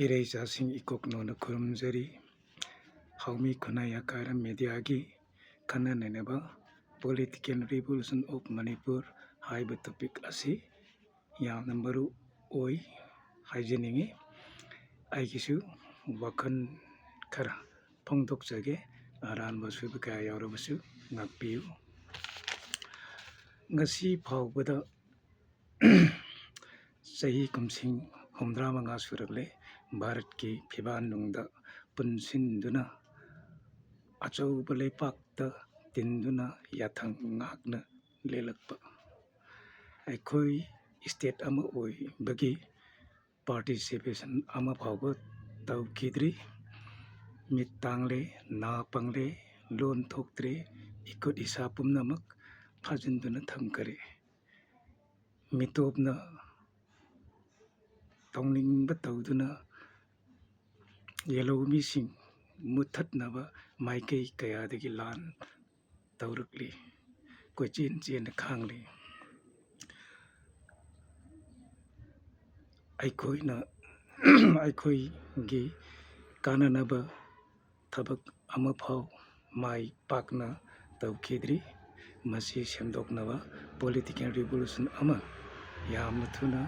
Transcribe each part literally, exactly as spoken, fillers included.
ꯏꯔꯩꯆꯥꯁꯤꯡ ꯏꯀꯣꯛꯅꯣꯅ ꯈꯨꯔꯨꯝꯖꯔꯤ꯫ ꯍꯥꯎꯃꯤ ꯈꯨꯟꯅꯥꯏ ꯑꯀꯥꯏꯔ ꯃꯦꯗꯤꯌꯥꯒꯤ ꯈꯟꯅ ꯅꯩꯅꯕ Political Revolution of Manipur ꯍꯥꯏꯕ ꯇꯣꯄꯤꯛ ꯑꯁꯤ ꯌꯥꯝꯅ ꯃꯔꯨ ꯑꯣꯏ ꯍꯥꯏꯖꯅꯤꯡꯏ꯫ ꯑꯩꯒꯤꯁꯨ ꯋꯥꯈꯜ ꯈꯔ ꯐꯣꯡꯗꯣꯛꯆꯒꯦ, ꯑꯔꯥꯟꯕ ꯑꯁꯣꯏꯕ ꯀꯌꯥ ꯌꯥꯎꯔꯕꯁꯨ ꯉꯥꯛꯄꯤꯌꯨ꯫ ꯉꯁꯤ ꯐꯥꯎꯕꯗ ꯆꯍꯤ ꯀꯨꯝꯁꯤꯡ ꯍꯨꯝꯗ꯭ꯔꯥ ꯃꯉꯥ ꯁꯨꯔꯛꯂꯦ ꯚꯥꯔꯠꯀꯤ ꯐꯤꯕꯥꯟꯅꯨꯡꯗ ꯄꯨꯟꯁꯤꯟꯗꯨꯅ ꯑꯆꯧꯕ ꯂꯩꯄꯥꯛꯇ ꯇꯤꯟꯗꯨꯅ ꯌꯥꯊꯪ ꯉꯥꯛꯅ ꯂꯦꯜꯂꯛꯄ꯫ ꯑꯩꯈꯣꯏ ꯁ꯭ꯇꯦꯠ ꯑꯃ ꯑꯣꯏꯕꯒꯤ ꯄꯥꯔꯇꯤꯁꯤꯄꯦꯁꯟ ꯑꯃ ꯐꯥꯎꯕ ꯇꯧꯈꯤꯗ꯭ꯔꯤ꯫ ꯃꯤꯠ ꯇꯥꯡꯂꯦ, ꯅꯥ ꯄꯪꯂꯦ, ꯂꯣꯟ ꯊꯣꯛꯇ꯭ꯔꯦ, ꯏꯈꯨꯠ ꯏꯁꯥ ꯄꯨꯝꯅꯃꯛ ꯐꯥꯖꯤꯟꯗꯨꯅ ꯊꯝꯈꯔꯦ꯫ ꯃꯤꯇꯣꯞꯅ ꯇꯧꯅꯤꯡꯕ ꯇꯧꯗꯨꯅ ꯌꯦꯜꯍꯧꯃꯤꯁꯤꯡ ꯃꯨꯠꯊꯠꯅꯕ ꯃꯥꯏꯀꯩ ꯀꯌꯥꯗꯒꯤ ꯂꯥꯟ ꯇꯧꯔꯛꯂꯤ꯫ ꯀꯣꯏꯆꯦꯟ ꯆꯦꯟꯅ ꯈꯥꯡꯂꯤ꯫ ꯑꯩꯈꯣꯏꯅ ꯑꯩꯈꯣꯏꯒꯤ ꯀꯥꯟꯅꯅꯕ ꯊꯕꯛ ꯑꯃꯐꯥꯎ ꯃꯥꯏ ꯄꯥꯛꯅ ꯇꯧꯈꯤꯗ꯭ꯔꯤ꯫ ꯃꯁꯤ ꯁꯦꯝꯗꯣꯛꯅꯕ ꯄꯣꯂꯤꯇꯤꯀꯦꯜ ꯔꯤꯚꯣꯂꯨꯁꯟ ꯑꯃ ꯌꯥꯝꯅ ꯊꯨꯅ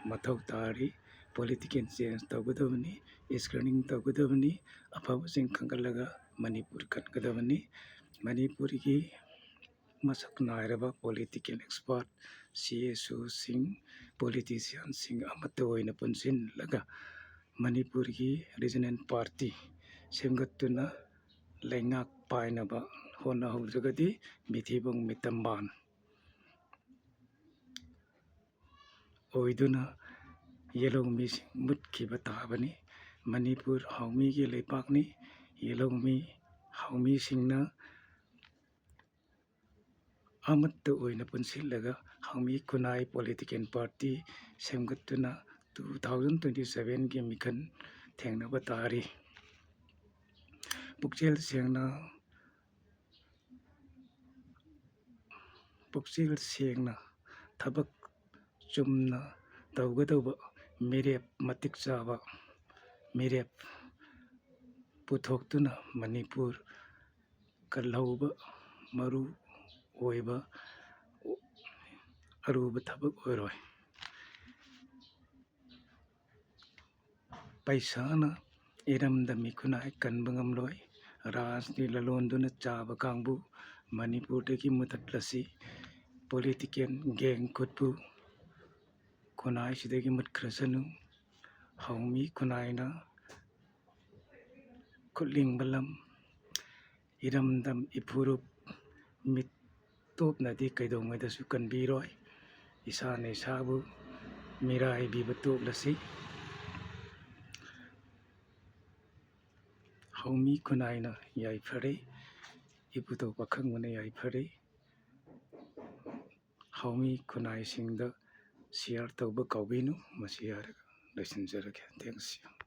ꯃꯊꯧ ꯇꯥꯔꯤ꯫ ꯄꯣꯂꯤꯇꯤꯀꯦꯜ ꯆꯦꯟꯖ ꯇꯧꯒꯗꯕꯅꯤ, ꯁ꯭ꯀ꯭ꯔꯤꯅꯤꯡ ꯇꯧꯒꯗꯕꯅꯤ, ꯑꯐꯕꯁꯤꯡ ꯈꯟꯒꯠꯂꯒ ꯃꯅꯤꯄꯨꯔ ꯀꯟꯒꯗꯕꯅꯤ꯫ ꯃꯅꯤꯄꯨꯔꯒꯤ ꯃꯁꯛ ꯅꯥꯏꯔꯕ ꯄꯣꯂꯤꯇꯤꯀꯦꯜ ꯑꯦꯛꯁꯄꯔꯠ, ꯁꯤ ꯑꯦꯁ ꯑꯣꯁꯤꯡ, ꯄꯣꯂꯤꯇꯤꯁꯤꯌꯥꯟꯁꯤꯡ ꯑꯃꯠꯇ ꯑꯣꯏꯅ ꯄꯨꯟꯁꯤꯜꯂꯒ ꯃꯅꯤꯄꯨꯔꯒꯤ ꯔꯤꯖꯅꯦꯜ ꯄꯥꯔꯇꯤ ꯁꯦꯝꯒꯠꯇꯨꯅ ꯂꯩꯉꯥꯛ ꯄꯥꯏꯅꯕ ꯍꯣꯠꯅꯍꯧꯗ꯭ꯔꯒꯗꯤ ꯃꯤꯊꯤꯕꯣꯡ ꯃꯤꯇꯝꯕꯥꯟ ꯑꯣꯏꯗꯨꯅ ꯌꯦꯜꯍꯧꯃꯤꯁꯤꯡ ꯃꯨꯠꯈꯤꯕ ꯇꯥꯕꯅꯤ꯫ ꯃꯅꯤꯄꯨꯔ ꯍꯥꯎꯃꯤꯒꯤ ꯂꯩꯄꯥꯛꯅꯤ꯫ ꯌꯦꯜꯍꯧꯃꯤ ꯍꯥꯎꯃꯤꯁꯤꯡꯅ ꯑꯃꯠꯇ ꯑꯣꯏꯅ ꯄꯨꯟꯁꯤꯜꯂꯒ ꯍꯥꯎꯃꯤ ꯈꯨꯟꯅꯥꯏ ꯄꯣꯂꯤꯇꯤꯀꯦꯜ ꯄꯥꯔꯇꯤ ꯁꯦꯝꯒꯠꯇꯨꯅ two thousand twenty sevenꯒꯤ ꯃꯤꯈꯜ ꯊꯦꯡꯅꯕ ꯇꯥꯔꯤ꯫ ꯄꯨꯛꯆꯦꯜ ꯁꯦꯡꯅ, ꯄꯨꯛꯆꯦꯜ ꯁꯦꯡꯅ ꯊꯕꯛ ꯆꯨꯝꯅ ꯇꯧꯒꯗꯧꯕ ꯃꯤꯔꯦꯞ ꯃꯇꯤꯛ ꯆꯥꯕ ꯃꯤꯔꯦꯞ ꯄꯨꯊꯣꯛꯇꯨꯅ ꯃꯅꯤꯄꯨꯔ ꯀꯜꯍꯧꯕ ꯃꯔꯨ ꯑꯣꯏꯕ ꯑꯔꯨꯕ ꯊꯕꯛ ꯑꯣꯏꯔꯣꯏ꯫ ꯄꯩꯁꯥꯅ ꯏꯔꯝꯗꯝ ꯈꯨꯟꯅꯥꯏ ꯀꯟꯕ ꯉꯝꯂꯣꯏ꯫ ꯔꯥꯖꯅꯤ ꯂꯂꯣꯟꯗꯨꯅ ꯆꯥꯕ ꯀꯥꯡꯕꯨ ꯃꯅꯤꯄꯨꯔꯗꯒꯤ ꯃꯨꯊꯠꯂꯁꯤ꯫ Political gang ꯈꯨꯠꯄꯨ ꯈꯨꯟꯅꯥꯏꯁꯤꯗꯒꯤ ꯃꯨꯠꯈ꯭ꯔꯁꯅꯨ꯫ ꯍꯥꯎꯃꯤ ꯈꯨꯟꯅꯥꯏꯅ ꯈꯨꯠꯂꯤꯡꯕ ꯂꯝ, ꯏꯔꯝꯗꯝ ꯏꯐꯨꯔꯨꯞ ꯃꯤꯠ ꯇꯣꯞꯅꯗꯤ ꯀꯩꯗꯧꯉꯩꯗꯁꯨ ꯀꯟꯕꯤꯔꯣꯏ꯫ ꯏꯁꯥꯅ ꯏꯁꯥꯕꯨ ꯃꯤꯔꯥꯏꯕꯤꯕ ꯇꯣꯛꯂꯁꯤ꯫ ꯍꯥꯎꯃꯤ ꯈꯨꯟꯅꯥꯏꯅ ꯌꯥꯏꯐꯔꯦ, ꯏꯕꯨꯙꯧ ꯄꯥꯈꯪꯕꯅ ꯌꯥꯏꯐꯔꯦ꯫ ꯍꯥꯎꯃꯤ ꯈꯨꯟꯅꯥꯏꯁꯤꯡꯗ ꯁꯤꯌꯥꯔ ꯇꯧꯕ ꯀꯥꯎꯕꯤꯅꯨ꯫ ꯃꯁꯤ ꯍꯥꯏꯔꯒ ꯂꯣꯏꯁꯤꯟꯖꯔꯒꯦ꯫ Thanks you꯫